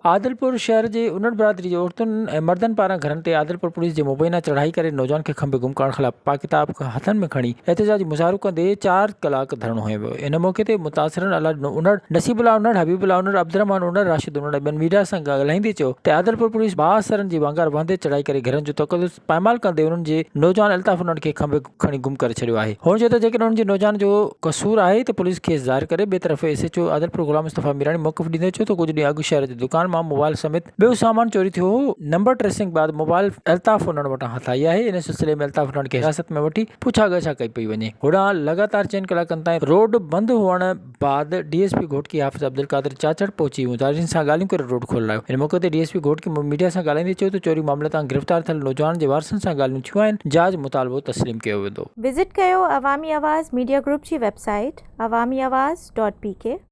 عادلپور شهر جي انڙ برادري جي عورتن ۽ مردن پاران گهرن تي عادلپور پوليس جي مبينا چڙهائي ڪري نوجوان کي کنڀي گم ڪرڻ خلاف پاڪ ڪتاب هٿن ۾ کڻي احتجاجي مظاهرو ڪندي چار ڪلاڪ ڌرڻو هنيو ويو. ان موقعي تي متاثرن الله ڏنو انڙ، نصيب الله انڙ، حبيب الله انڙ، عبدالرحمان انڙ، راشد انڙ ۽ ٻين ميڊيا سان ڳالهائيندي چيو ته عادلپور پوليس بااثرن جي وانگار وهندي چڙهائي ڪري گهرن جو تقدس پائمال ڪندي انهن جي نوجوان الطاف انڙ کي کنڀي کڻي گم ڪري ڇڏيو آهي. هن چيو ته جيڪڏهن انهن جي نوجوان جو قصور آهي ته پوليس کيس ظاهر ڪري. ٻئي طرف S H O Adilpur Ghulam Mustafa Mirani موقف ڏيندي چيو ته ڪجهه ڏينهن اڳ شهر جي دڪان مان موبائل سميت ٻيو سامان چوري ٿيو هو، نمبر ٽريسنگ بعد موبائل الطاف انڙ وٽان هٿ آئي آهي، ان سلسلي ۾ الطاف انڙ کي حراست ۾ وٺي پڇا ڳاڇا ڪئي پئي وڃي. هوڏانهن لڳاتار چئن ڪلاڪن تائين روڊ بند هئڻ بعد D S P Ghotki Hafiz Abdulqadir Chachar پهچي مظاهرين سان ڳالهيون ڪري روڊ کولرايو. ان موقعي تي D S P Ghotki media سان ڳالهائيندي چيو ته چوري معاملي تان گرفتار ٿيل نوجوان جي وارثن سان ڳالهيون ٿيون آهن، جاچ مطالبو تسليم ڪيو ويندو. وزٽ ڪيو عوامي آواز ميڊيا گروپ جي website Awami Awaz dot P K.